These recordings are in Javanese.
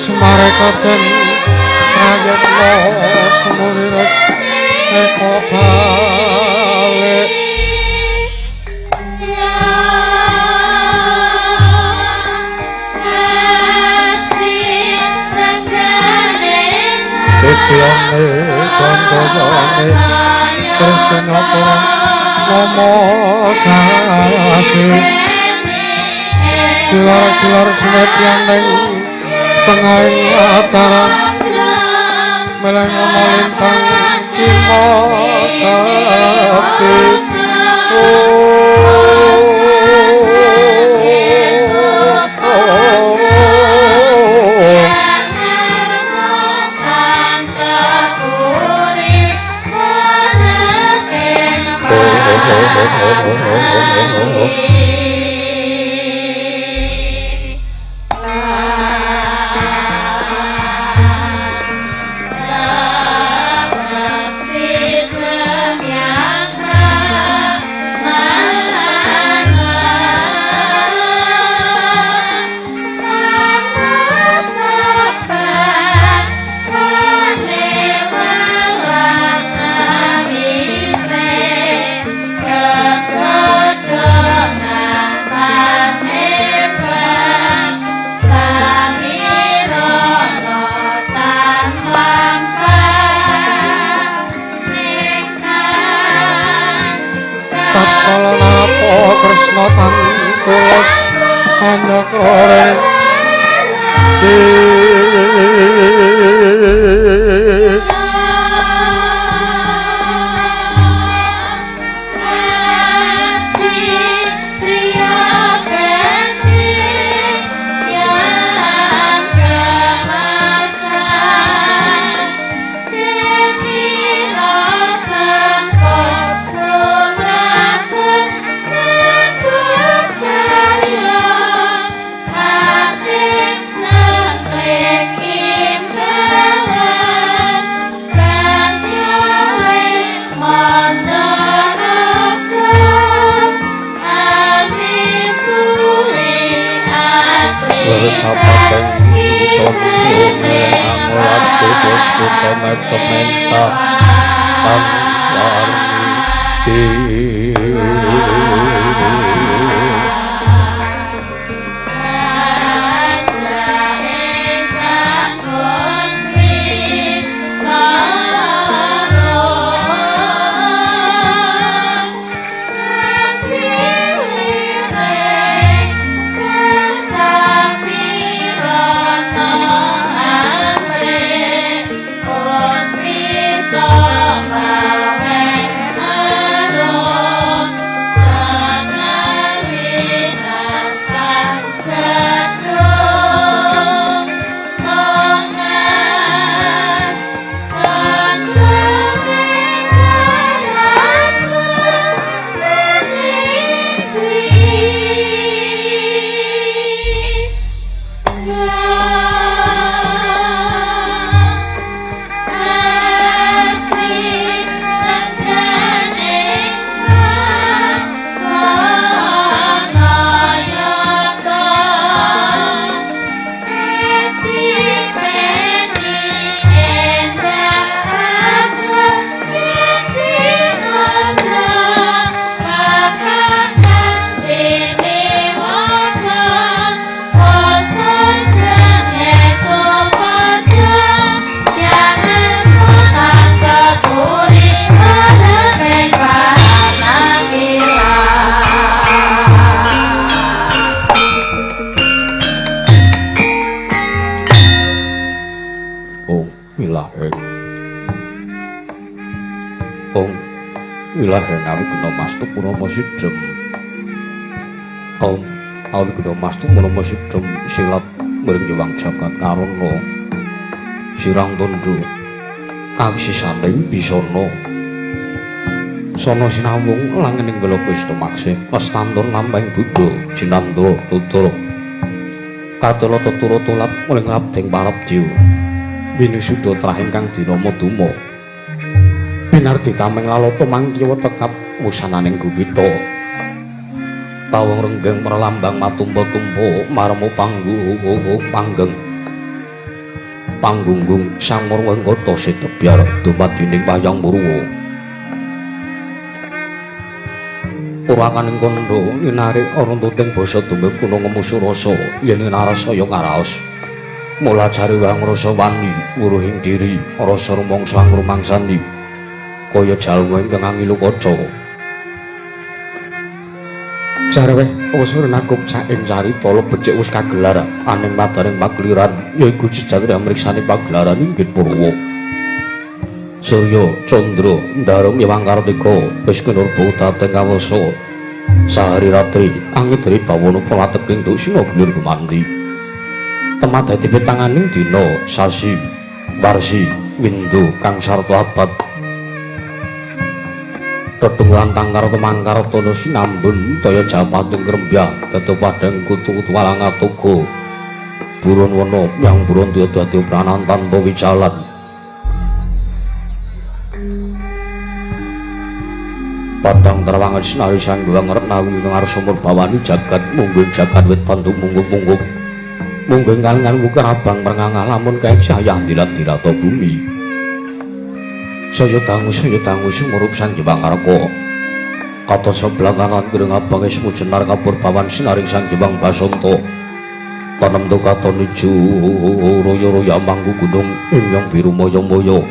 Semarekoten prayitna sumurires eko balik. Dityane kandhane Kresna nama sasi kilar-kilar sinetyan ing tengahing latara meleng ana lintang kima sakti. Kresna tan tulus anyakare Ong wilah ngawigna mastu purama sidhem. Om awigna mastu purama sidhem silat mring nyuwang jagat karana. Sirang tundhu kawisisaning bisana. Sono sinawung langening gelapa istumaksih lestantun lampahing buddha jinandra tutur. Katala tetura tulap mring rabdeng parabdya. Winusuda trah ingkang dinama Duma. Pinardi tameng lalata mangkiwa tekap wusananing gupita. Tawung renggeng merlambang matumpa-tumpa marmo panggung panggeng. Panggunggung sang murwa ing kota setebyar dumadining wayang purwa. Purwakaning kandha linarik aruntuting basa dunggeng kuna ngemusu rasa yen narasaya karaos. Mula jariwang rasa wani wuruhing diri rasa rumangsa angrumangsani kaya jalma ingkang angilu kaca. Jarweh wis nakup saking carita becik wis kagelar aning madaring pageliran yaiku jejak amriksani pagelaran inggih purwa. Surya Candra Ndaru Miwang Kartika wis kinurba dhateng kawasa sahari ratri angidri bawana palateking dusina gulur gumanti. Temah dadi pitanganing dina sasi warsi windu kang sarta abad. Tetunggulan tangkar tumangkartana sinambun daya japating krembyah dadi padhang kutu-kutu walang atoga buron wana yang buron dadi pranan tanpa wijalan. Padang terwangun sinari sangguang retnawi ngarsa murbawani jagat mungguing jagat wetan tumunggup-munggup mungguing kalingan wukir abang merngangah lamun kaik sayah dilat-dilata bumi. Saya dangu sumurup Sang Hyang Ngarka. Kata sebelah kanan kering abang esmu jenar kapur bawan sinaring Sang Hyang Basanta. Tanem tu katon ijo royo-royo mangku gunung ingkang biru moyo-moyo.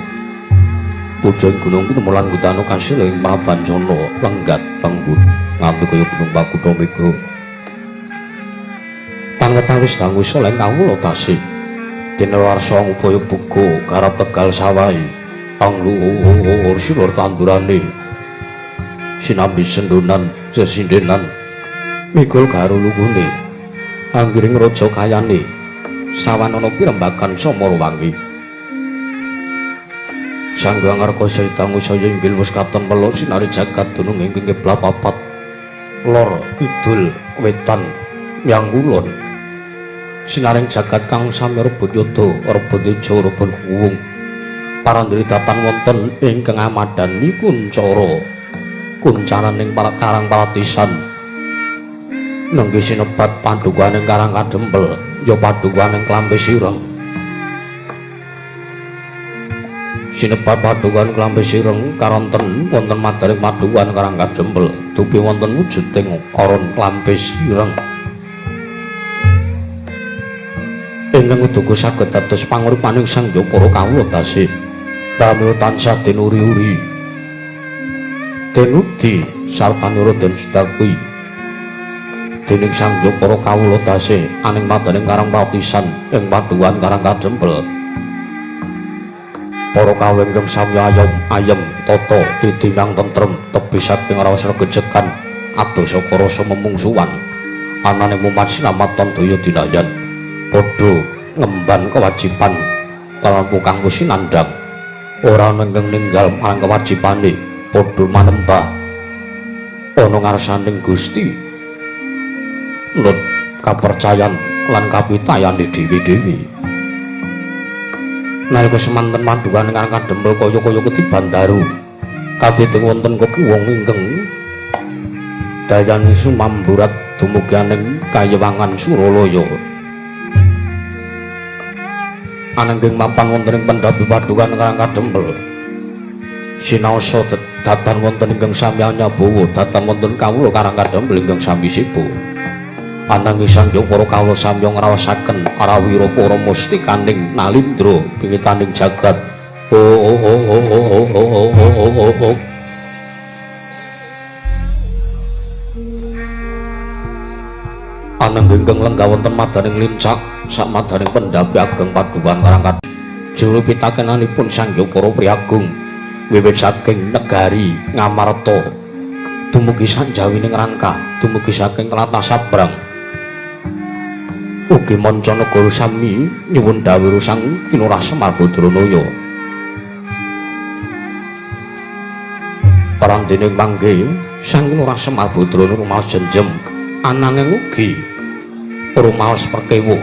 Pujon gunung kinemulan gutano kasil ing Prabancana lenggat lenggut nganti kaya gunung Pakutha Mega. Tan wetawis dangu soleng kawula tasih. Dene warsa ngupaya buka garap tegal sawahi. Anglur silur tandurane sinambi sendunan sesindenan mikul garu lugune anggiring raja kayane sawanana pirembagan samara wangi. Sang Hyang Ngarka saya saya inggil wis katon melok sinari jagat dunung ingkang kiblat papat lor kidul wetan yang kulon sinaring jagat kang sami rebut yoda rebut ijo rebut kuwung parandri datan wonten ingkang amadani kuncara kuncaraning para karang palatisan nenggi sinebat padukaning Karang Kadempel ya padukaning Klampis Ireng sinebat padukan Klampis Ireng karonten wonten madaring padukan Karang Kadempel dupi wonten wujuding aron Klampis Ireng ingkang uduga saged dados panguripaning Sang Hyang para kawula tasih. Pramila tansah den uri-uri den udi sartanira den sedakwi dening Sang Hyang para kawula tasih aning madaning Karang Pratisan ing padukan Karang Kadempel. Para kawula ingkang sami ayem ayem tata titi kang tentrem tebih saking raos regejekan adoh saka rasa memungsuwan anane mumat sinamatan daya dinayan padha ngemban kewajiban kalawan kang sinandhang ora nengking ninggal marang kewajibane padha manembah ana ngarsaning Gusti nut kapercayan lan kapitayane dhewe-dhewe. Nalika semanten padukan ingkang kadempel kaya-kaya ketiban daru kadiding wonten kekuwung ingkang dayani sumamburat dumugi kayewangan Suralaya. Anangging mapan wonten ing pendhapi padukan Karang Kadempel sinaosa datan wonten ingkang sami anyabawa datan wonten kawula Karang Kadempel ingkang sami sibu. Ananging Sang Hyang para kawula sami ngraosaken arawira para mustikaning nalindra pingitaning jagat. Oh oh oh oh oh oh oh oh oh. Ananging ingkang lenggah wonten madaning lincak sak madaning pendhapi ageng padukan Karang Kadempel juru pitakenanipun Sang Hyang para priagung Wiwit saking negari Ngamarta dumugi sanjawining Rangka, dumugi saking tlatah Sabrang. Ugi manca negara sami nyuwun dawuh Sang Kinurah Semar Badranaya. Parandene mangke Sang Kinurah Semar Badranaya rumaos jenjem, ananging ugi rumaos perkewuh.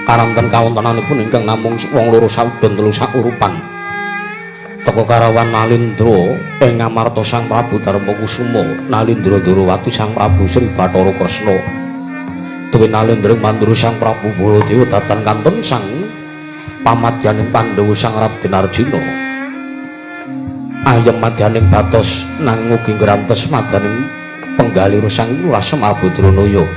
Karanten kawontenanipun ingkang namung wong loro saudon telu saurupan. Teka karawan Nalindra ing Ngamarta Sang Prabu Darmakusuma, Nalindra Ndrawati Sang Prabu Sri Bathara Kresna. Duwe Nalindra mandura Sang Prabu Baladewa datan kantun sang pamadyaning Pandhawa Sang Raden Arjuna. Ayem madyaning batos nanging ugi ngrantes madaning penggalih Sang Lurah Semar Badranaya.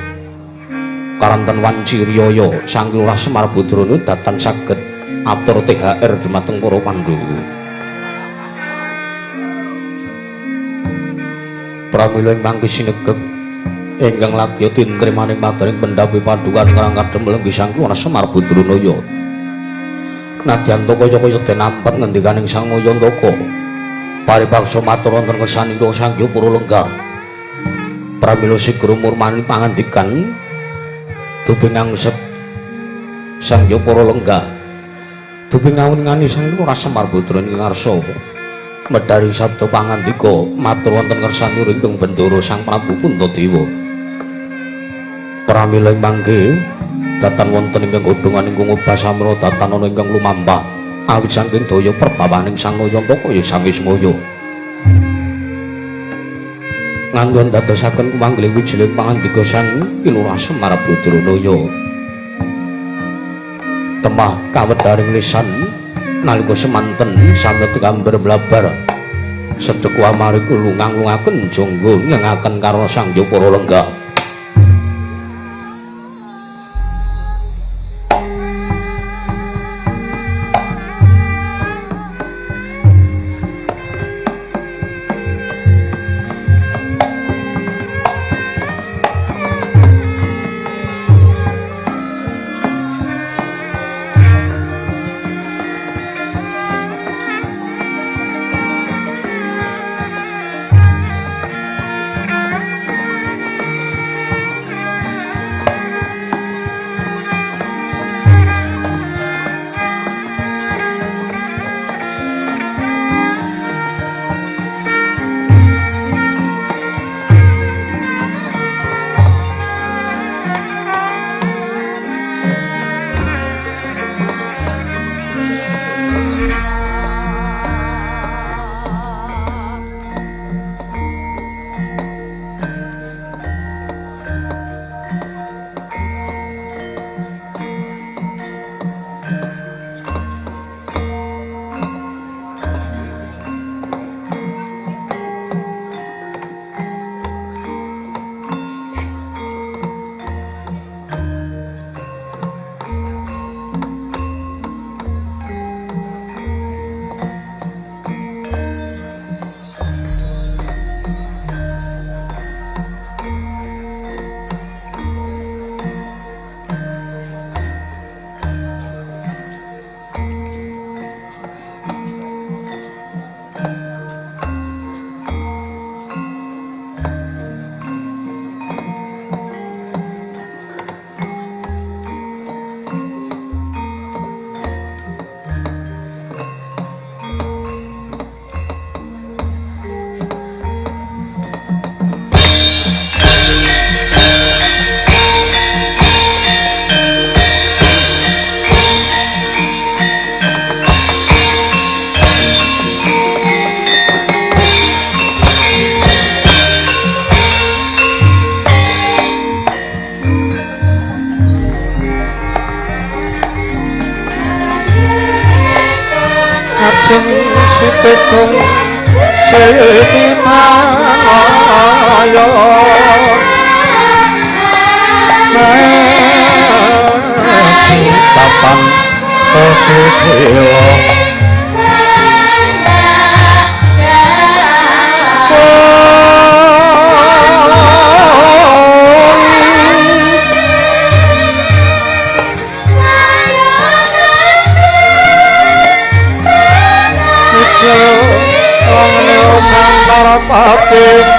Karanten wanci riyaya Sang Lurah Semar Badranaya datan saged atur THR dumateng para Pandhawa. Pramila ing mangke sinegeg ingkang lagya tintrimaning madaning pendhapi padukan ingkang kadhem lenggih Sang Lurah Semar Badranaya. Nadyan kaya-kaya den ampet ngendikaning Sang Mayantaka, paripaksa matur wonten kersanipun Sang Hyang Pura Lenggah. Pramila sigra murmani pangandikan dupi ngangsep Sang Hyang Pura Lenggah. Dupi ngawiningani Sang Lurah Semar Badranaya ngarsa medhari sabda pangandika matur wonten kersanipun ingkang Bendara Sang Prabu Puntadewa. Pramila ing mangke datan wonten ingkang godhongan ingkang obah samra datan ana ingkang lumampah awit saking daya perbawaning Sang Nayantaka ya Sang Ismaya. Nganggon dadosaken kumanggiling wijiling pangandika Sang Kilurah Semar Badranaya. Temah kawedharing lisan nalika semanten sampe tekamber blabar sedeku amari lungang-lungaken jangga nyengaken karana Sang Hyang Para Lenggah. Sitekung setitanaya kapan susila Surapati.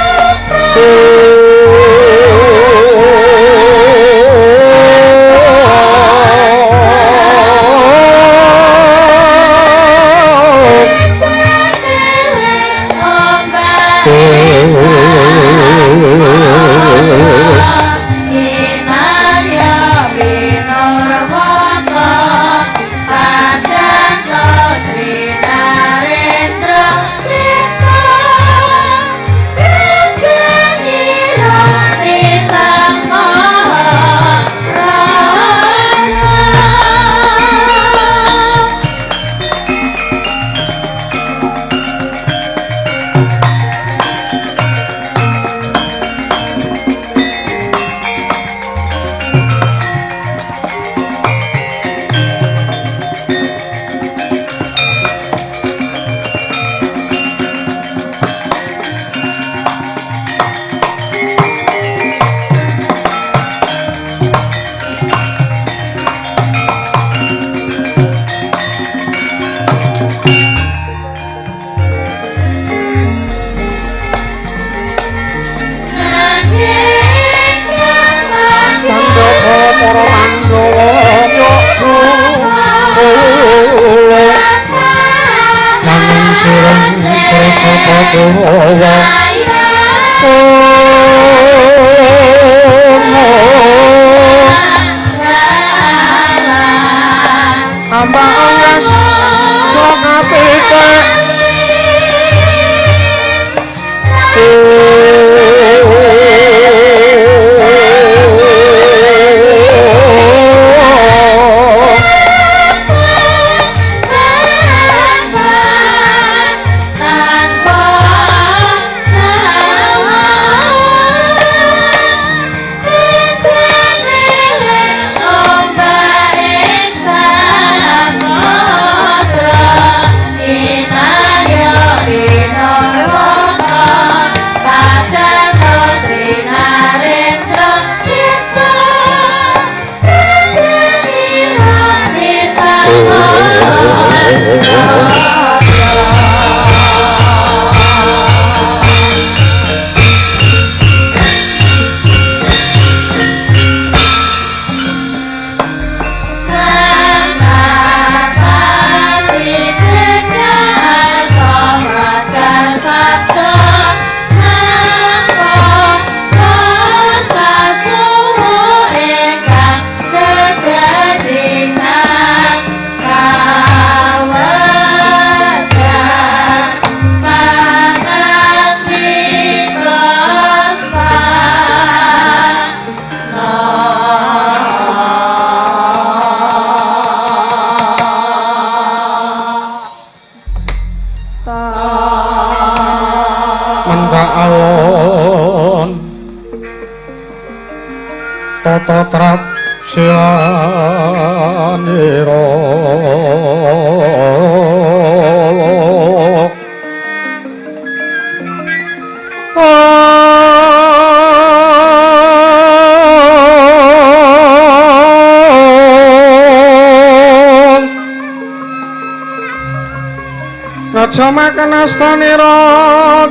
Astanira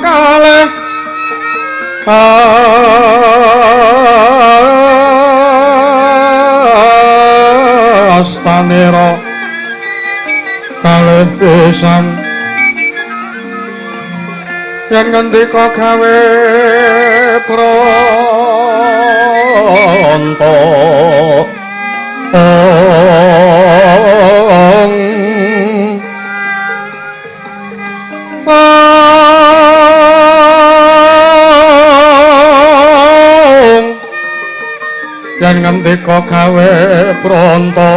kalih astanira kalih pisan yen ngendika gawe pronto yen ngendika gawe pronto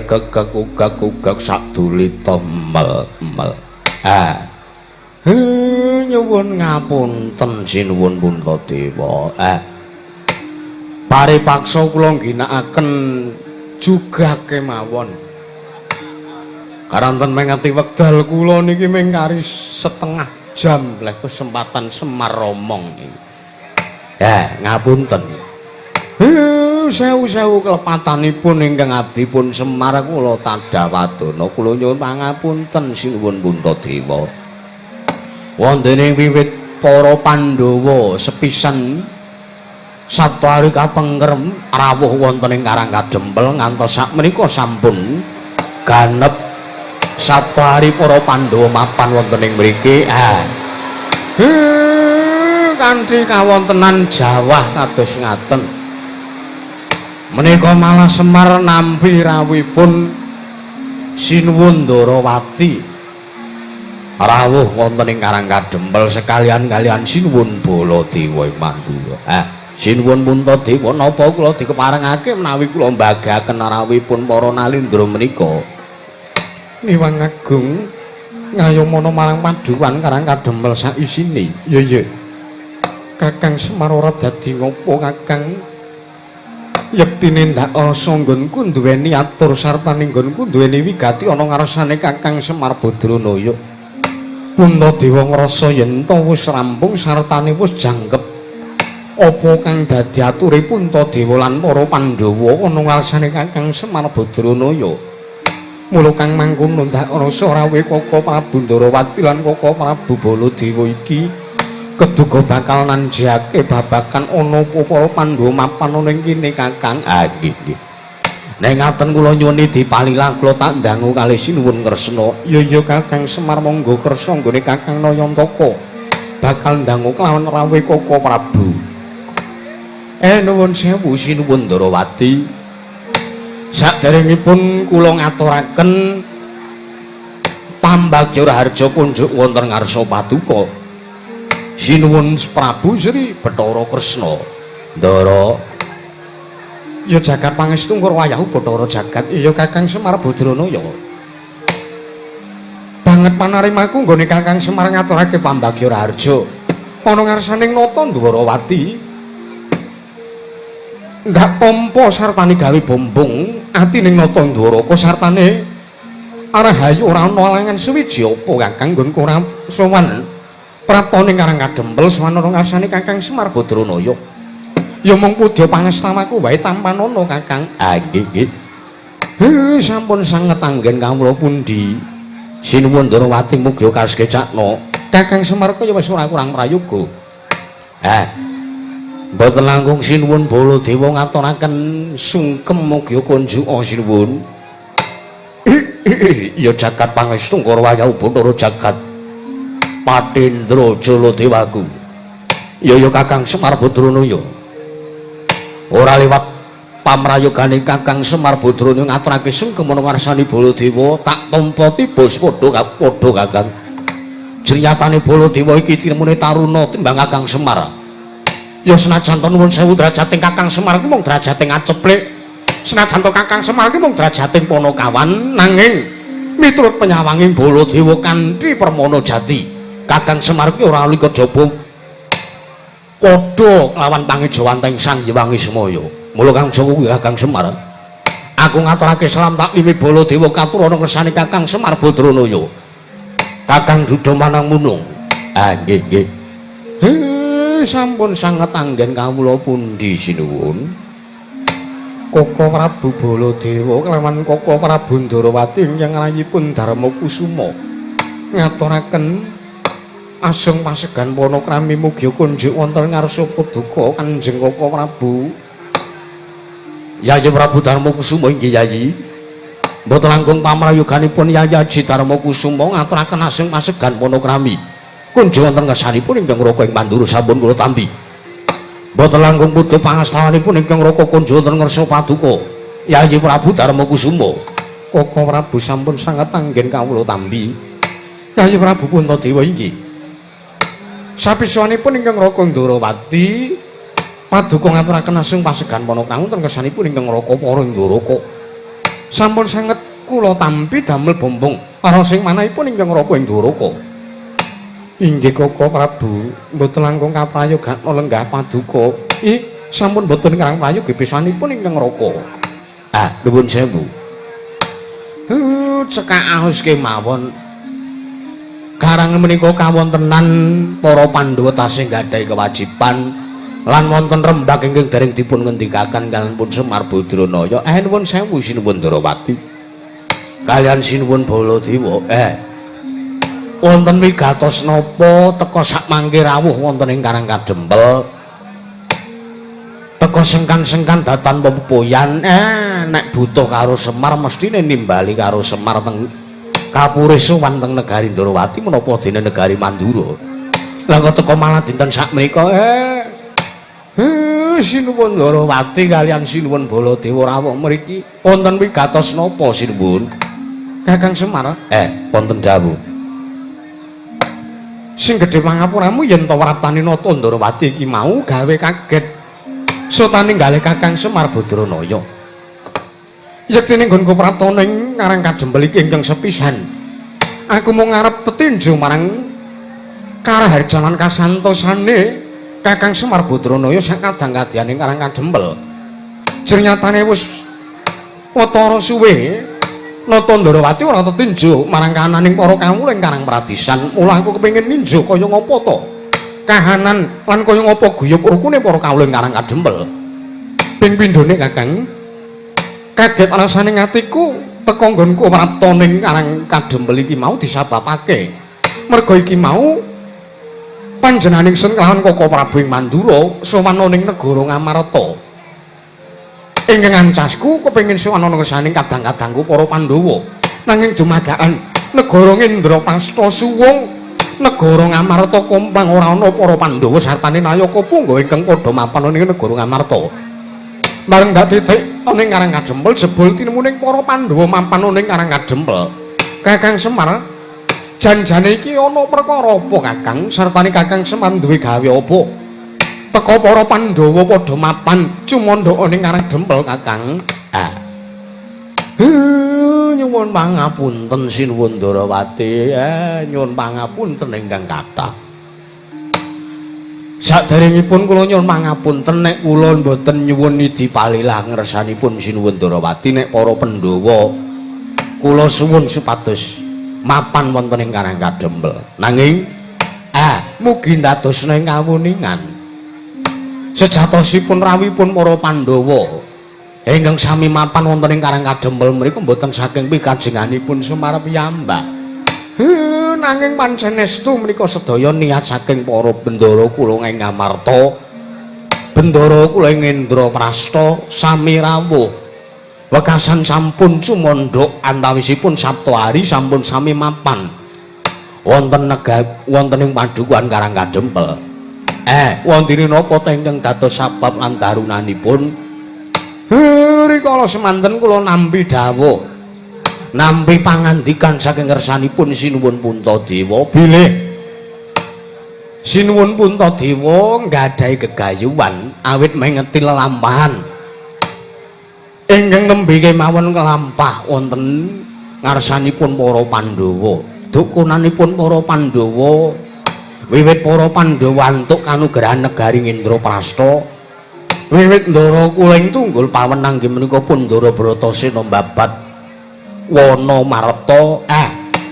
Kekek ugak ugak sadulita Mel mel. Ah. Nyuwun ngapunten sinuwun Puntadewa. Ah. Paripaksa kula ngginakaken juga kemawon. Karanten mengati wekdal kula niki mung kari setengah jam leh kesempatan Semar omong iki. Ya, ngapunten. Sewu-sewu kelepatanipun ingkang abdi pun Semar kula tadhawadana kula nyuwun pangapunten sinuwun Puntadewa. Wonten ing wiwit para Pandhawa sepisan Saptahari kapengker rawuh wonten ing Karang Kadempel ngantos sakmenika sampun ganep Saptahari para Pandhawa mapan wonten ing mriki. Ah. Kanthi kawontenan jawah kados ngaten. Menika malah Semar nampi rawuhipun Sinuwun Ndarawati. Rawuh wonten ing Karang Kadempel sekalian kalian Sinuwun Baladewa ing Mandura. Ah, Sinuwun Puntadewa napa kula dikeparengake menawi kula mbagaken rawuhipun para nalindra menika? Niwang Agung ngayomana marang padukan Karang Kadempel saisine. Ya ya. Kakang Semar ora dadi ngopo Kakang? Yektine ndak rasa nggonku duweni atur sartane nggonku duweni wigati ana ngarsane Kakang Semar Badranaya. Puntadewa ngrasa yen ta wis rampung sartane wis jangkep. Apa kang dadi ature Puntadewa lan para Pandhawa ana ngarsane Kakang Semar Badranaya? Mula kang mangkono ndak rasa rawuhe Kaka Prabu Ndarawati lan Kaka Prabu Baladewa iki keduga bakal nanjake babagan ana apa para Pandhawa mapan ana ing kene Kakang. Ah nggih nggih. Nek ngaten kula nyuwun dipalilah kula tak ndangu kalih sinuwun Kresna. Ya ya Kakang Semar monggo kersa nggone Kakang Nayantaka bakal ndangu kelawan rawuhe Kaka Prabu. Nuwun sewu sinuwun Ndarawati. Saderengipun kula ngaturaken pambagya raharja kunjuk wonten ngarsa paduka. Sinuwun Prabu Sri Bathara Kresna. Ndara. Ya jagat pangestu ngkur wayahu Bathara jagat. Ya Kakang Semar Badranaya. Banget panarimaku nggone Kakang Semar ngaturake pambagya raharja. Ana ngarsaning nata Ndwarawati. Ndak tampa sartane gawe bombong atining nata Ndwaraka sartane arahayu ora ana alangan suwiji apa Kakang nggonku ora sowan praptane Karang Kadempel sowan ana ngarsane Kakang Semar Badranaya. Ya mung pudya pangestamaku wae tampanana Kakang. Ah nggih nggih. Sampun sanget anggen kawula pundi. Sinuwun Ndarawati mugi kasekecakna. Kakang Semar kaya wis ora kurang prayoga. Ah. Mboten langkung sinuwun Baladewa ngaturaken sungkem mugi kunjuka sinuwun. Ya jagat pangestu karo wayahu Bathara jagat. Patendra Jaladewaku. Ya ya Kakang Semar Badranaya. Ora liwat pamrayogane Kakang Semar Badranaya ngaturake sungkem ana ngarsane Baladewa tak tampa tiba padha padha Kakang. Jriyatane Baladewa iki tinemune taruna timbang Kakang Semar. Ya senajan to nuwun sewu derajating Kakang Semar ki mung derajating aceplik. Senajan to Kakang Semar ki mung derajating panakawan nanging miturut penyawanging Baladewa kanthi permana jati Kakang Semar ki ora oli kejaba padha kelawan pangejawanteng Sang Hyang Ismaya. Mula kang Jawa kuwi Kakang Semar. Aku ngaturake salam taklimi Baladewa katur ana kersane Kakang Semar Badranaya. Kakang Duda Manang Munung. Ah nggih nggih. Sampun sanget anggen kawula pundi sinuwun. Kaka Prabu Baladewa kelawan Kaka Prabu Ndarawati ingkang rayipun Darmakusuma ngaturaken asung pasegan panakrami mugi kunjuk wonten ngarsa paduka Kanjeng Kaka Prabu. Yayi Prabu Darmakusuma inggih Yayi. Mboten langkung pamrayoganipun Yayi Aji Darmakusuma ngaturaken asung pasegan panakrami. Kunjuk wonten ngersanipun ingkang Raka ing Mandura sampun kula tampi. Mboten langkung putu pangastawanipun ingkang Raka kunjuk wonten ngarsa paduka Yayi Prabu Darmakusuma. Kaka Prabu sampun sanget anggen kawula tampi. Yayi Prabu Puntadewa inggih. Sapiswanipun ingkang Raka Ndarawati paduka ngaturaken asung pasegan panakrami wonten kersanipun ingkang Raka para Ndaraka. Sampun sanget Kula tampi damel bombong para sing manahipun ingkang Raka ing Dwaraka. Inggih Koko Prabu, mboten langkung kaprayoga lenggah paduka. Ih, sampun mboten ngrang prayoga pisanipun ingkang Raka. Ah, nuwun sewu. Cekak aos kemawon. Karang menika kawontenan para Pandhawa tasih nggadahi kewajiban lan wonten rembag ingkang dereng dipun ngendikaken kaliyan pun Semar Badranaya. Nuwun sewu Sinuwun Darawati. Kaliyan Sinuwun Baladewa. Wonten wigatos napa teka sakmangke rawuh wonten ing Karang Kadempel. Teka sengkan-sengkan datan pepoyan. Nek butuh karo Semar mestine nimbali karo Semar teng kapure sowan teng negari Ndrawati menapa dene negari Mandura. Lah kok teka malah dinten sakmenika Sinuwun Ndrawati kaliyan Sinuwun Baladewa rawuh mriki wonten wigatos napa Sinuwun? Kakang Semar, wonten dawuh. Sing gedhe pangapuramu yen ta wratane Nata Ndrawati iki mau gawe kaget. Sotane galih Kakang Semar Badranaya. Yektine nggonku prapta ning Karang Kadempel iki ingkang sepisan. Aku mung ngarep tetinju marang karaharjan lan kasantosane Kakang Semar Badranaya sak kadang-kadyan ing Karang Kadempel. Jernyatane wis watara suwe Nata Ndrawati ora tetinju marang kahananing para kawula ing Karang Pradisan. Mula aku kepengin ninjo kaya ngapa to kahanan lan kaya ngapa guyub rukune para kawula ing Karang Kadempel. Ping pindhone Kakang, kaget rasane atiku teka nggonku prapta ning Karang Kadempel iki mau disababake merga iki mau panjenenganing sun kelawan Koko Prabu ing Mandura sowan ning negara Ngamarta. Ingkang ancasku kepengin sowan ana ngersaning kadang-kadangku para Pandhawa. Nanging dumadakan negara Ngendraprasta suwung, negara Ngamarta kompang ora ana para Pandhawa sartane nayaka punggawa ingkang padha mapan ning negara Ngamarta. Bareng dak titik ana ing Karang Kadempel jebul tinemuning para Pandhawa mapan ning Karang Kadempel. Kakang Semar, janjane iki ana perkara apa Kakang? Sartane Kakang Semar duwe gawe apa? Teka para Pandhawa padha mapan cumandha ning Karang Dempel Kakang. Ah. Nyuwun pangapunten Sinuwun Ndrawati. Nyuwun pangapunten ingkang kathah. Saderengipun kula nyuwun pangapunten nek kula mboten nyuwun nidi palilah ngersanipun Sinuwun Ndrawati nek para Pandhawa kula suwun supados mapan wonten ing Karang Kadempel. Nanging mugi ndadosna ing kawuningan. Sejatosipun rawuhipun para Pandhawa ingkang sami mapan wonten ing Karang Kadempel mriku mboten saking pikajenganipun Semar piyambak. Nanging pancen estu menika sedaya niat saking para bendara kula ing Ngamarta, bendara kula ing Indraprasta sami rawuh. Wekasan sampun cumandha antawisipun Saptahari sampun sami mapan wonten wonten ing padukuhan Karang Kadempel. Wontene napa ta ingkang dados sabab lan darunanipun? Rikala semanten kula nampi dawuh, nampi pangandikan saking ngersanipun Sinuwun Puntadewa bilih Sinuwun Puntadewa nggadahi gegayuhan awit mengeti lelampahan ingkang nembe kemawon kelampah wonten ngarsanipun para Pandhawa. Dukunanipun para Pandhawa wiwit para Pandhawa antuk kanugrahan negari Indraprasta, wiwit ndara kula ing tunggul pawenang inggih menika pun Ndara Bratasena mbabat Wana Marta,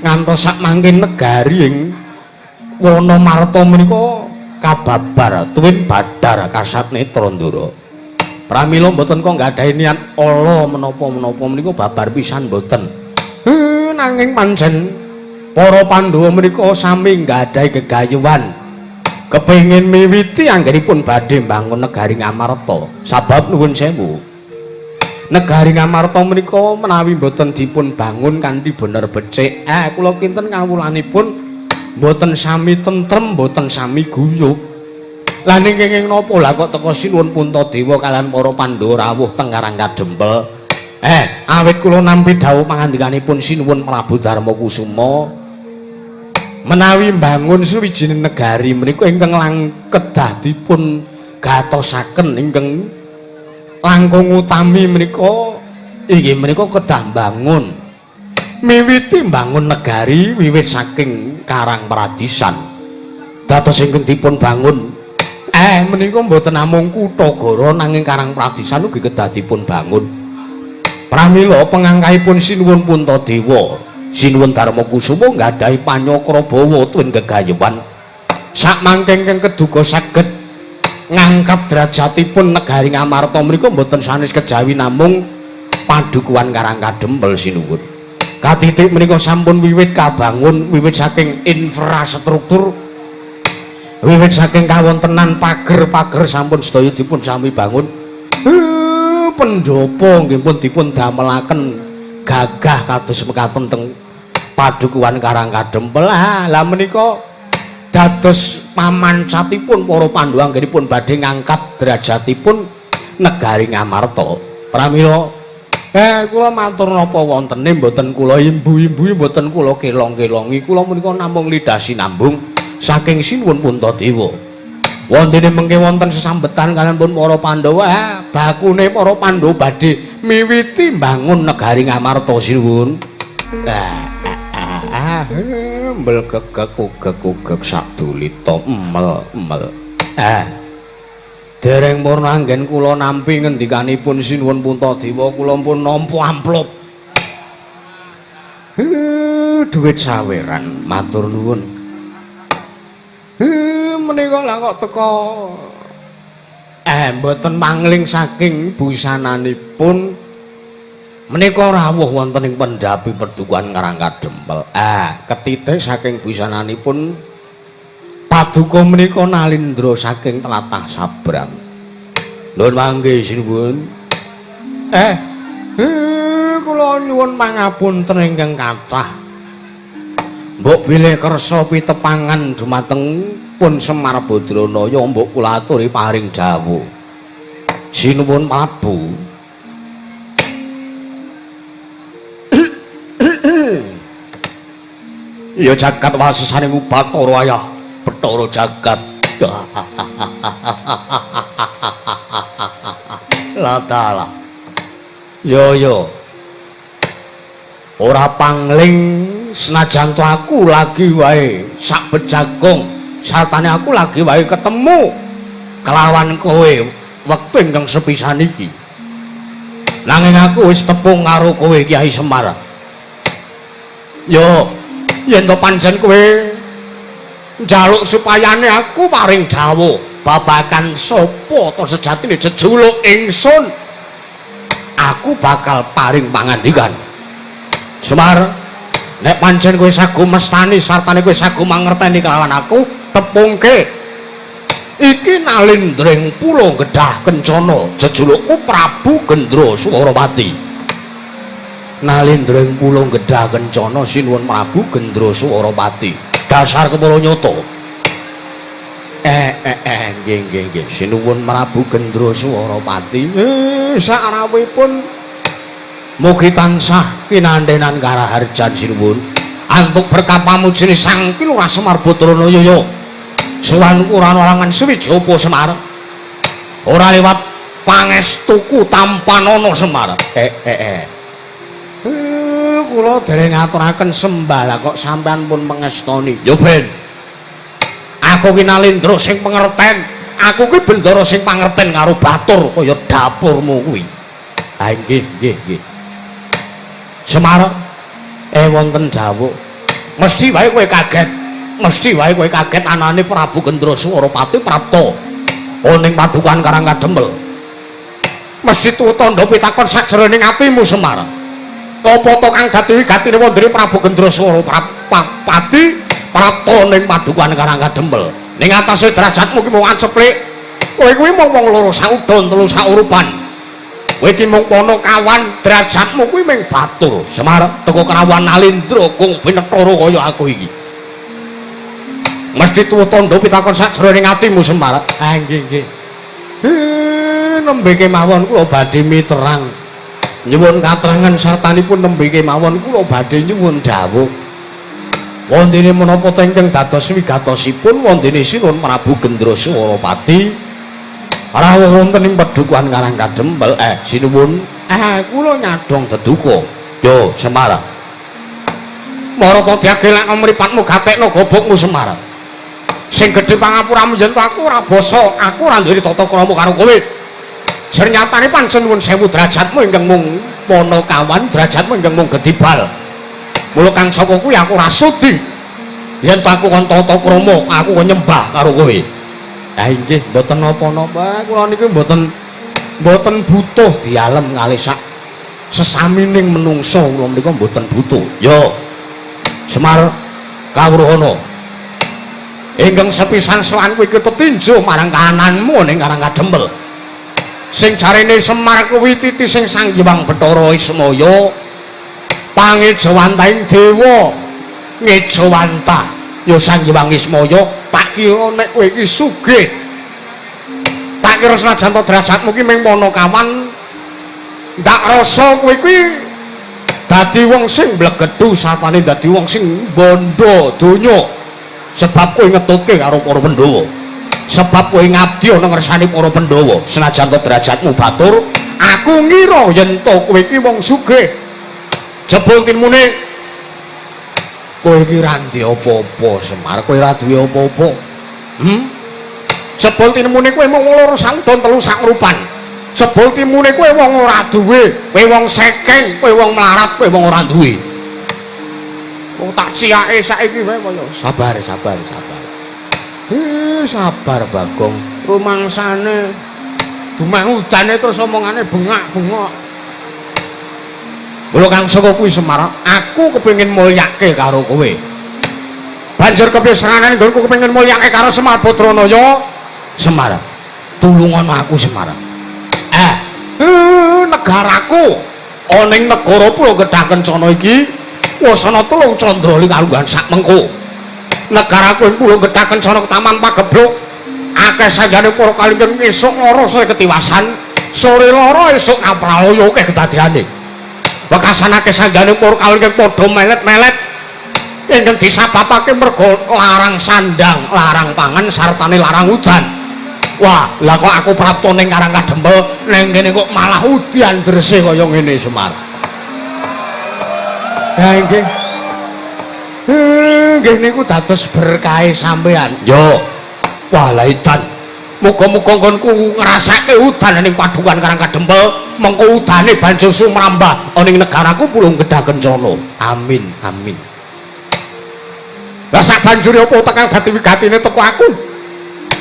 ngantos sakmangke negari ing Wana Marta menika kababar tuwin badar kasat netra ndara. Pramila mboten kok nggadahi niat ala menapa-menapa menika babar pisan mboten. Nanging pancen para Pandhawa menika sami nggadahi gegayuhan kepengin miwiti anggenipun badhe mbangun negari Ngamarta. Sabab nuwun sewu, negari Ngamarta menika menawi mboten dipun bangun kanthi bener becik, kula kinten kawulanipun mboten sami tentrem, mboten sami guyub. Lah ning kenging napa lah kok teka Sinuwun Puntadewa kaliyan para Pandhawa rawuh teng Karang Kadempel? Awit kula nampi dawuh pangandikanipun Sinuwun Prabu Darma Kusuma menawi mbangun suwijining negari menika ingkang kedah dipun gatosaken ingkang langkung utami menika inggih menika kedah mbangun Miwiti mbangun negari wiwit saking Karang Pradisan. Dados ingkang dipun bangun menika mboten namung Kutagara nanging Karang Pradisan ugi kedah dipun bangun. Pramila pengangkahipun Sinuwun Puntadewa, Sinuwun Darmakusuma nggadahi panyakrabawa tuwin gegayuhan. Sakmangke ingkang keduga saged ngangkat derajatipun negari Ngamarta menika mboten sanes kejawi namung padukuhan Karang Kadempel sinuwun. Katitik menika sampun wiwit kabangun wiwit saking infrastruktur, wiwit saking kawontenan pager-pager sampun sedaya dipun sami bangun. Pendopo nggih pun dipun damelaken gagah kados mekaten teng padukuhan Karang Kadempel. Ah, lah menika dados pamancatipun para Pandhawa anggenipun badhe ngangkat derajatipun negari Ngamarta. Pramila kula matur napa wontene mboten kula imbu-imbu, mboten kula kelong-kelongi, kula menika namung lidah sinambung saking Sinuwun Puntadewa. Wontene mengke wonten sesambetan kaliyan pun para Pandhawa, bakune para Pandhawa badhe miwiti mbangun negari Ngamarta sinuwun. Mbelgegeg ugeg-ugeg sadulita emel-emel. Dereng purna anggen kula nampi ngendikanipun Sinuwun Puntadewa, kula pun nampa amplop. Dhuwit saweran, matur nuwun. Menika lah kok teko mboten mangling saking busananipun menika rawuh wonten ing pendhapi pedukuhan Karang Kadempel. Ketitik saking busananipun paduka menika Nalindra saking tlatah Sabrang. Nuwun mangke sinuwun. Kula nyuwun pangapunten ingkang kathah. Mbok bilih kersa pitepangan dumateng pun Semar Badranaya, mbok kula aturi paring dawuh. Sinuwun Prabu. Ya jagat wasesane Ubatara ayah Bathara jagat. Latala. Yo yo. Ora pangling senajan to aku lagi wae sak bejagong, sartane aku lagi wae ketemu kelawan kowe wektu ingkang sepisan iki. Nanging aku wis tepung karo kowe Kyai Semar. Yo yen to pancen kowe njaluk supayane aku paring dawuh babagan sapa to sejatine jejuluk ingsun, aku bakal paring pangandikan. Semar, nek pancen kowe sagu mestani sartane kowe sagu mangerteni kelawan aku, tepungke iki Nalindring Pulo Gedhah Kencana, jejulukku Prabu Gendra Swarawati. Nalindring Pulo Gedhah Kencana sinuwun Prabu Gendra Swarawati. Dasar kepala nyata. Nggih nggih nggih sinuwun Prabu Gendra Swarawati. Sakrawuhipun mugi tansah kinantenan karaharjan sinuwun. Antuk berkah pamujine Sang Ki Lurah Semar Badranaya ya. Sowan ora larangan suwiji apa Semar. Ora lewat pangestuku tampanana Semar. Kula dereng ngaturaken sembah lah kok sampean pun mengestoni. Ya ben. Aku ki Nalindra sing pengerten. Aku ki bendara sing pangerten karo batur kaya dapurmu kuwi. Ha nggih nggih nggih. Semar wonten dawuh. Mesti wae kowe kaget. Mesti wae kowe kaget anane Prabu Gendra Swarapati prapta ning padukuhan Karang Kadempel. Mesti tuwa tandha pitakon sajroning atimu Semar. Apa to kang dadi wigatine wondene Prabu Gendra Swarapati prapta ning padukuhan Karang Kadempel. Ning atase derajatmu ki mung aceplik. Kowe kuwi mung wong loro saudon telu saurupan. Kowe iki mung ponokawan, derajatmu kuwi mung batur. Semar teko kerawan Nalindra kung pinetara kaya aku iki. Mesti tuwa tandha pitakon sajroning atimu Semar. Ah nggih nggih. Nembe kemawon kula badhe miterang. Nyuwun katrangan sartanipun nembe kemawon kula badhe nyuwun dawuh. Wontene menapa ta ingkang dados wigatosipun wontene Sinuwun Prabu Gendra Swarapati rawuh wonten ing padukuhan Karang Kadempel. Sinuwun, kula nyadong deduka. Yo Semar. Marata diagelakno mripatmu gatekno gobokmu Semar. Sing gedhe pangapuramu yen aku ora basa, aku ora duwe tata krama karo kowe. Sernyatane pancen nuwun sewu derajatmu ingkang mung Panakawan, derajatmu ingkang mung gedibal. Mula kang saka kuwi aku ora sudi yen aku kon tata krama, aku kon nyembah karo kowe. Ha inggih, mboten napa-napa, kula niku mboten mboten butuh dialem kalih sak sesamining menungsa, kula menika mboten butuh. Yo. Semar kawruhana. Ingkang sepisan sowan kuwi tetinju marang kananmu ning Karang Kadempel. Sing jarene Semar kuwi titi sing Sang Hyang Bathara Ismaya pangejawantahing dewa ngejawantah ya Sang Hyang Ismaya. Tak kira nek kowe iki sugih, tak kira senajan to derajatmu ki mung Panakawan, ndak rasa kowe kuwi dadi wong sing mblegedhu sartane dadi wong sing bondo donya, sebab kowe ngetutke karo para Pandhawa, sebab kowe ngabdi ana ngersane para Pandhawa. Senajan to derajatmu batur, aku ngira yen to kowe iki wong sugih, jebul tinmune kowe iki ra ndek apa-apa. Semar, kowe ra duwe apa-apa. Jebul tinmune kowe mung loro saudon telu sakrupan. Jebul timune kowe wong ora duwe, kowe wong sekeng, kowe wong melarat, kowe wong ora duwe. Wong tak ciake saiki wae kaya sabar, sabar, sabar. Sabar Bagong. Rumangsane dumeh udane terus omongane bengak-bengok. Mula kang saka kuwi Semar, aku kepengin mulyake karo kowe. Banjur kepiye seranane nggonku kepengin mulyake karo Semar Badranaya? Semar, tulungono aku Semar. Negaraku ana ing negara Pulau Gedhah Kencana iki wis ana telung candra kalungguhan sak mengko. Negaraku ing Pulau Gedhah Kencana Taman Pagebluk akeh sanjane para kalingking esuk lara sore ketiwasan, sore lara esuk kapralaya akeh kedadeane. Wekasan akeh sanjane para kalingking padha melet-melet ingkang disababake merga larang sandang, larang pangan sartane larang udan. Wah, lah kok aku prapta ning Karang Kadempel, ning kene kok malah udan drese kaya ngene Semar. Ha nggih. Nggih niku dados berkahe sampean. Yo. Wah, lah edan. Muga-muga nggonku ngrasake udan ning Padukan Karang Kadempel, mengko udane banjur sumrambah ana ing negaraku Pulung Gedhah Kencana. Amin, amin. Lah sak banjure apa tekan dadi wigatine teko aku?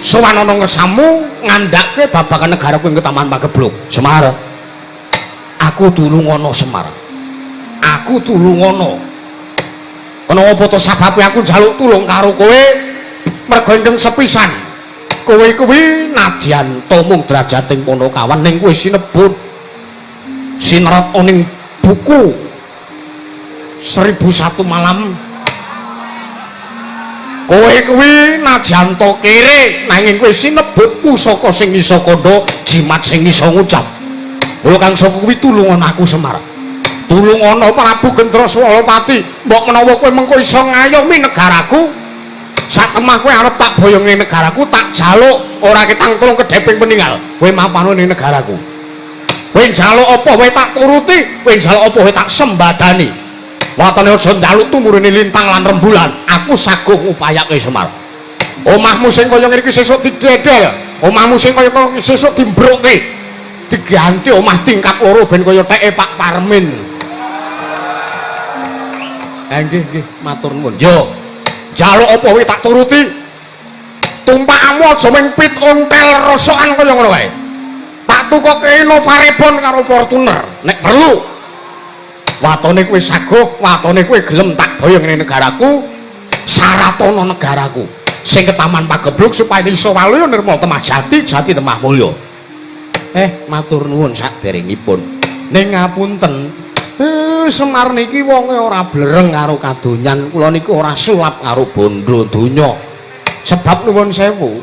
Sowan ana ngersamu ngandhake babagan negaraku ing Taman Pagebluk. Semar. Aku tulungono Semar. Aku tulungono. Kenapa to sababe aku njaluk tulung karo kowe? Merga ingkang sepisan. Kowe kuwi nadyan to mung derajating Panakawan ning kowe sinebut sinerat ning buku 1001 malam. Kowe kuwi nadyan to kere nanging kowe sinebut pusaka sing iso kandha, jimat sing iso ngucap. Mula kang saka kuwi tulungono aku Semar. Tulungono Prabu Gendra Swalapati, mbok menawa kowe mengko iso ngayomi negaraku. Satemah kowe arep tak boyong ning negaraku, tak jaluk ora ketang tulung kedheping peninggal. Kowe mapano ning negaraku. Kowe njaluk apa wae tak turuti, kowe njaluk apa wae tak sembadani. Watane aja njaluk tumurune lintang lan rembulan, aku saguh ngupayake Semar. Omahmu sing kaya ngene iki sesuk didedel, omahmu sing kaya ngene iki sesuk dimbrukke. Diganti omah tingkat loro ben kaya teke Pak Parmin. Ha nggih nggih, matur nuwun. Yo. Njaluk apa wae tak turuti. Tumpakmu aja mung pit ontel rosokan kaya ngono wae. Tak tukoke Innova Reborn karo Fortuner nek perlu. Watone kowe saguh, watone kowe gelem tak boyong ning negaraku, saratana negaraku sing ketaman Pagebluk supaya iso waluya nirmala temah jati, jati temah mulya. Matur nuwun saderengipun. Ning ngapunten, Semar niki wonge ora blereng karo kadonyan, kula niku ora sulap karo bondo donya. Sebab nuwun sewu,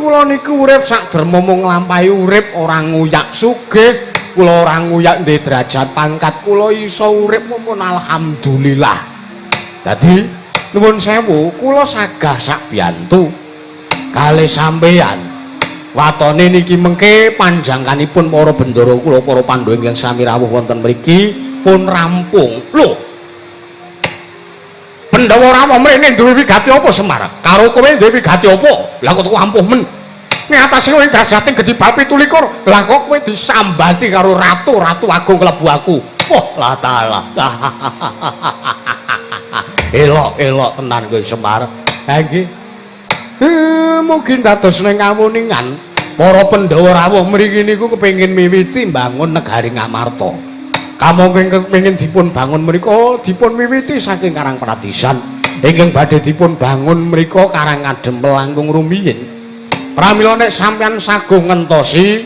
kula niku urip sak derma mung nglampahi urip, ora nguyak sugih. Kula ora nguyak ndek derajat pangkat, kula iso urip pun alhamdulillah. Dadi nuwun sewu, kula sagah sak biyantu kalih sampeyan. Watone niki mengke panjangkanipun para bendara kula para Pandhawa ingkang sami rawuh wonten mriki pun rampung. Lho. Pandhawa rawuh mrene duwe wigati apa Semar? Karo kowe duwe wigati apa? Lah kok ampuh men. Ngatasi kowe derajating gedhi bab 27. Lah kok kowe disambati karo ratu-ratu agung klebu aku. Wah, lah talah. Elok-elok tenan kowe Semar. Ha nggih. Mugi dados ning kawuningan para Pandhawa rawuh mriki niku kepengin miwiti mbangun negari Ngamarta. Kamangka ingkang kepengin dipun bangun mriku dipun wiwiti saking Karang Pradisan. Ingkang badhe dipun bangun mriku Karang Adem langkung rumiyin. Pramila nek sampeyan saguh ngentosi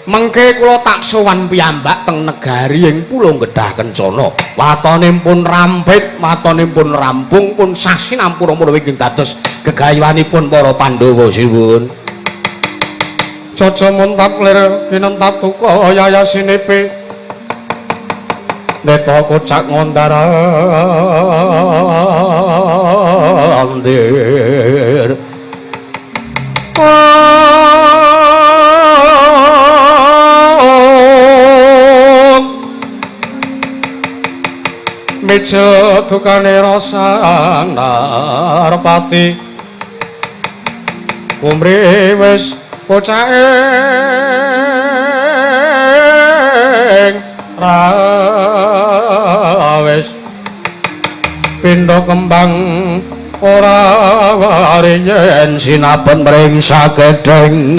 mengke kula tak sowan piyambak teng negari ing Pulo Gedhah Kencana. Watone pun rampit, watone pun rampung, pun sasinampura menawi ingkang dados gegayuhanipun para Pandhawa siwun. Caca muntap lir kinentap tuka yayasinepe. Neta kocak ngondar andir. Meja dukane rasa narpati kumri wis bocah ing rawis pindha kembang ora wari yen sinaben mring sakedheng.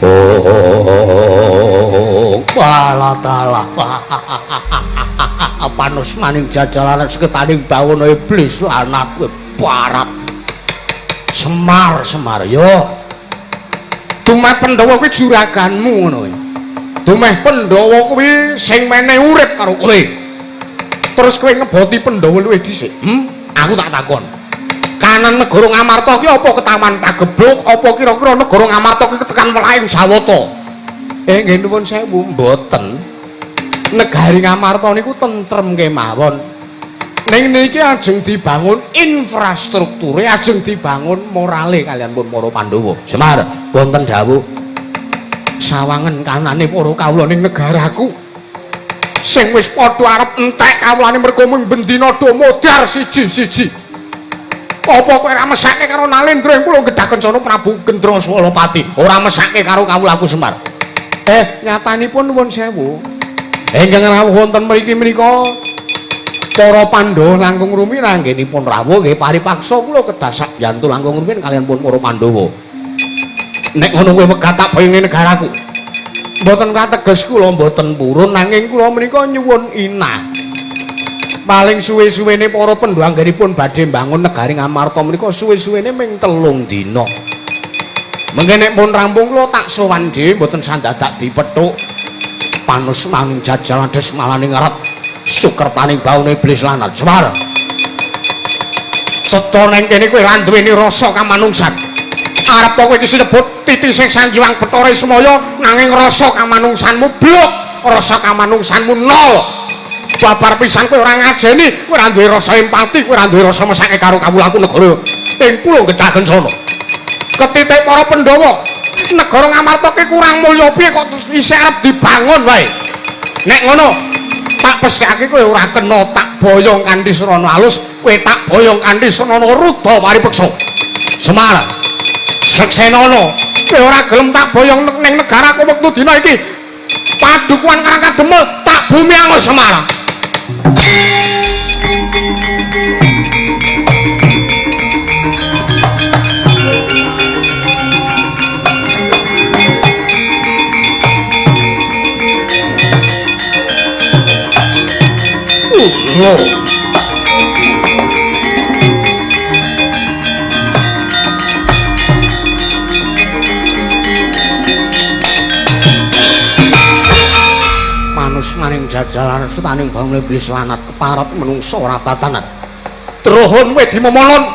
Oh, wala talah. Panus maning jajalan seketaning bawono iblis lanat kowe barat. Semar, Semar yo. Dumeh Pandhawa kuwi juraganmu ngono kuwi. Dumeh Pandhawa kuwi sing menehi urip karo kowe. Terus kowe ngeboti Pandhawa luwih dhisik. Aku tak takon. Kanan negara Ngamarta ki apa ketaman Pagebluk apa kira-kira negara Ngamarta ki tekan welaing Jawata? Nggih nuwun sewu mboten. Negari Ngamarta niku tentrem kemawon. Ning niki ajeng dibangun infrastrukture, ajeng dibangun morale kalian pun para Pandhawa. Semar, wonten dawuh sawangen kanane para kawula ning negaraku. Sing wis padha arep entek kawulane mergo mung bendina do modar siji-siji. Apa kowe ora mesake karo Nalendra ing Pulo Gedhah Kencana Prabu Gendraswalapati? Ora mesake karo kawulaku Semar. Nyatanipun nuwun sewu. Ingkang rawuh wonten mriki menika para Pandhawa langkung rumiyin anggenipun rawuh nggih paripaksa kula kedah sakbiyantu langkung rumiyin kalian pun para Pandhawa. Nek ngono kowe wegah tak boyong negaraku. Mboten kateges kula mboten purun nanging kula menika nyuwun inah. Paling suwe-suwene para Pandhawa anggenipun badhe mbangun negari Ngamarta menika suwe-suwene ming 3 dina. Mengke nek pun rampung kula tak sowan dhewe mboten sandadak dipethuk. Panus mang jajalan desmalane ngarat sukertaning baune iblis lanat. Semar. Cetha nang kene kowe ra duweni rasa kamanungsan. Arep kowe iki sinebut titise Sang Hyang Bathara Ismaya nanging rasa kamanungsanmu blok, rasa kamanungsanmu nol. Babar pisan kowe ora ngajeni, kowe ora duwe rasa empati, kowe ora duwe rasa mesake karo kawulaku negara ing Pulo Gedhah Kencana. Ketitik para Pandhawa, negara Ngamarta ki kurang mulya piye kok isih arep dibangun wae. Nek ngono, tak pesthekake kowe ora kena tak boyong kanthi srana alus, kowe tak boyong kanthi srana ruda paripeksa. Semar, seksenana, kowe ora gelem tak boyong ning negaraku wektu dina iki. Padukuhan Karang Kademel tak bumi angus Semar. Manus maning jajalan setaning bangun iblis lanat keparat menungso ora tatanan. Drohon wedi memonon.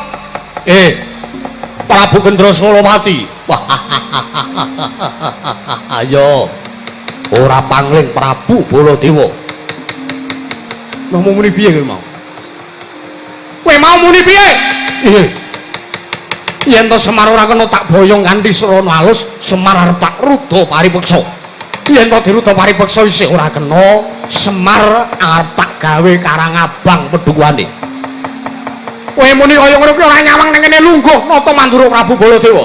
Prabu Gendraswalapati. Wah. Ayo. Ora pangling Prabu Baladewa. Mau muni piye kowe mau? Kowe mau muni piye? Yen to Semar ora kena tak boyong kanthi srana alus, Semar arep tak ruda paripeksa. Yen to diruta paripeksa isih ora kena, Semar arep tak gawe karang abang pedukuhane. Kowe muni kaya ngono kuwi ora nyawang ning kene lungguh nata Mandura Prabu Baladewa.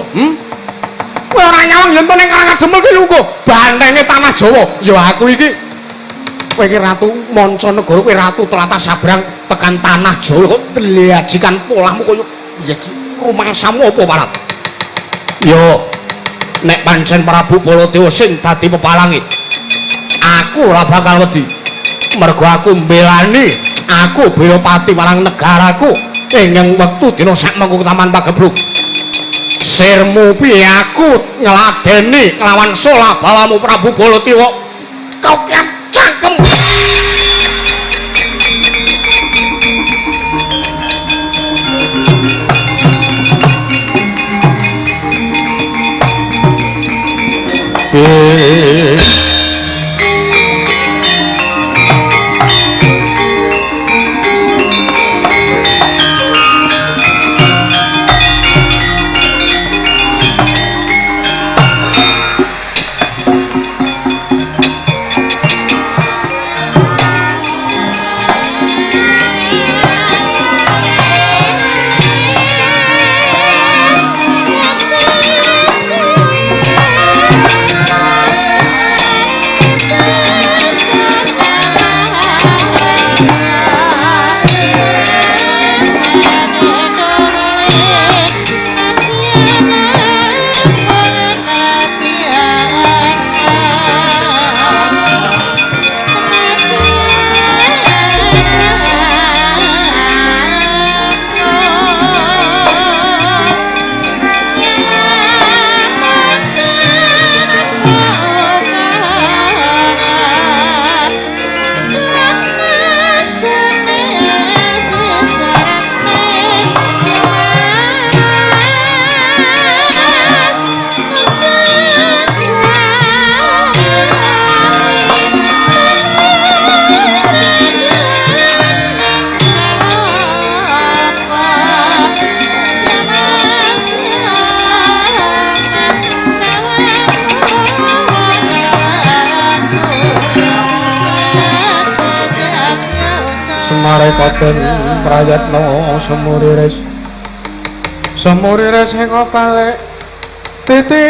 Kowe ora nyawang yen to ning Karang Ademel kuwi lungguh bantenge tanah Jawa. Ya aku iki. Kowe iki ratu mancanegara, kowe ratu tlatah sabrang tekan tanah Jawa kok tlajikan polahmu kaya piye rumangsamu apa parat? Yo nek pancen Prabu Baladewa sing dadi pepalange, aku ora bakal wedi. Mergo aku mbelani, aku bela pati marang negaraku ing wektu dina sakmengko Taman Pageblug. Sirmu piye aku ngladeni kelawan sola bawamu Prabu Baladewa. Kau cangkem. Marekaten prayatna sumurires sumurires ing balik titi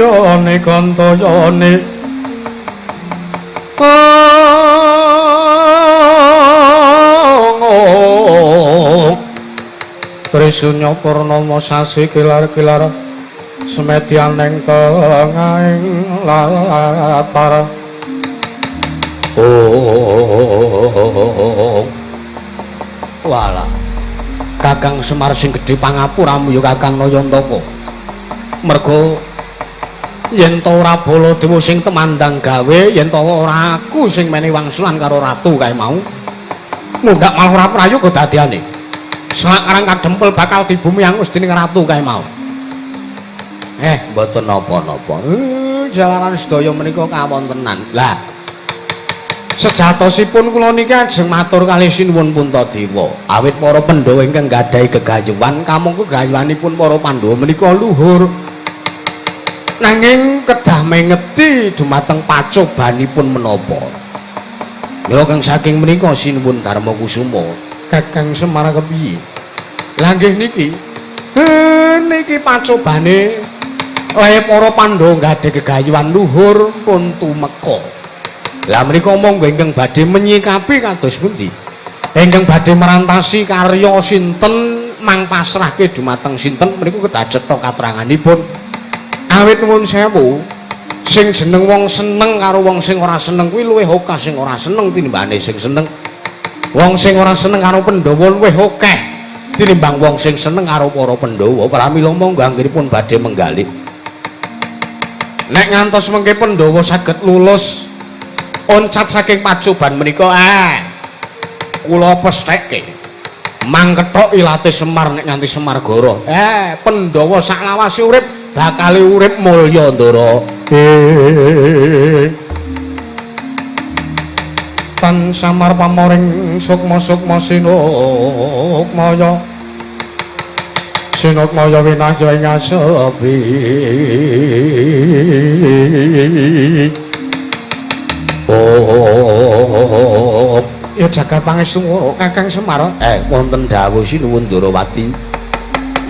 yone kantayane Trisunya purnama sasi kilar-kilar semedyan ing tengahing latar. Oh, walah, Kakang Semar sing gedhe pangapuramu ya Kakang Nayantaka. Mergo yen ta ora Baladewa sing temandang gawe, yen ta ora aku sing menehi wangsulan karo ratu kae mau, mundhak malah ora prayoga dadiane. Selak karang kadempel bakal dibumi angus dening ratu kae mau. Mboten napa-napa. Jalaran sedaya menika kawontenan. Lah, sejatosipun kula niki ajeng matur kalih sinuwun Puntadewa. Awit para Pandhawa ingkang gadhahi gegayuhan, kamangka gegayuhanipun para Pandhawa menika luhur. Nanging kedah mengeti dumateng pacobanipun menapa. Mila kang saking menika sinuwun Darma Kusuma, Kakang Semar kepiye? Lah nggih niki. Niki pacobane lae para Pandhawa gadhahi gegayuhan luhur pun tumeka. Lah menika monggo ingkang badhe menyikapi kados pundi? Ingkang badhe merantasi karya sinten mang pasrahke dumateng sinten menika kedah cetha kateranganipun. Awit nuwun sewu, sing jeneng wong seneng karo wong sing ora seneng kuwi luwih akeh sing ora seneng tinimbane sing seneng. Wong sing ora seneng karo Pandhawa luwih akeh tinimbang wong sing seneng karo para Pandhawa. Pramila monggo anggenipun badhe menggalih. Nek ngantos mengke Pandhawa saged lulus oncat saking pacoban menika, kula pestheke mangkethok ilate Semar nek nganti Semar goroh. Pandhawa saklawase urip bakale urip mulya, Ndara. Tan samar pamoring sukma-sukma sinukmaya. Sinatmaya winahya ing asepi. Oh, ya jagat pangestu Kakang Semar. Wonten dawuh sinuwun Ndorowati.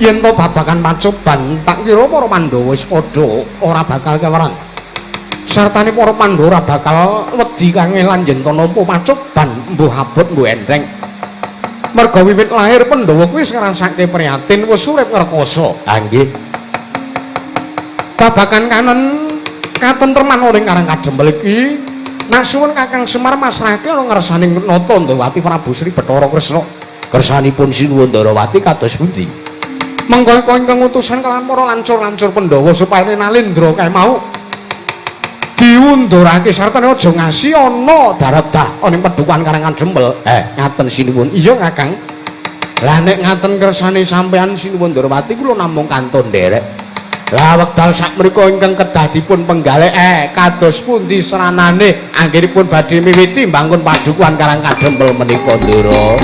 Yen to babagan pacoban tak kira para Pandhawa wis padha ora bakal kewerang. Sartane para Pandhawa ora bakal wedi kangelan yen to nampa pacoban mbuh abot mbuh enteng. Merga wiwit lahir Pandhawa kuwi wis ngrasake prihatin wis urip ngrekoso. Ha nggih. Babagan kanen katentreman ing Karang Kadempel iki nasuwun Kakang Semar masrahke ana ngersaning nata Ndawati Prabu Sri Bathara Kresna. Kersanipun sinuwun Ndorowati kados pundi? Mengko ingkang utusan kelawan para lancur-lancur Pandhawa supaya Nalendra kae mau diundurake sartane aja ngasi ana daredah ana ing pedukuhan Karang Kadempel. Ngaten sinuwun. Iya Kakang. Lah nek ngaten kersane sampean sinuwun Ndorowati kula namung kantun nderek. Lah wekdal sakmenika ingkang kedah dipun penggalih kados pundi sranane anggenipun badhe miwiti mbangun padukuhan Karang Kadempel menika Ndara.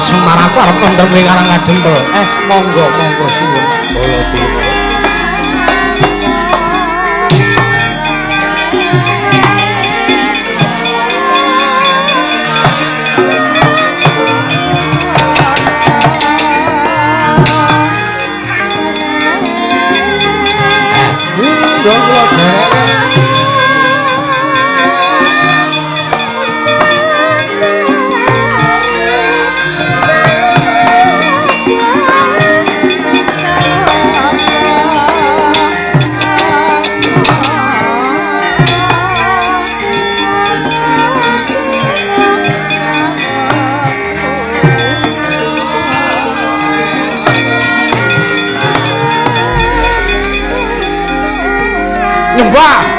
Semar aku arep nonton ing Karang Kadempel. Monggo monggo suwun Baladewa. Nyembah.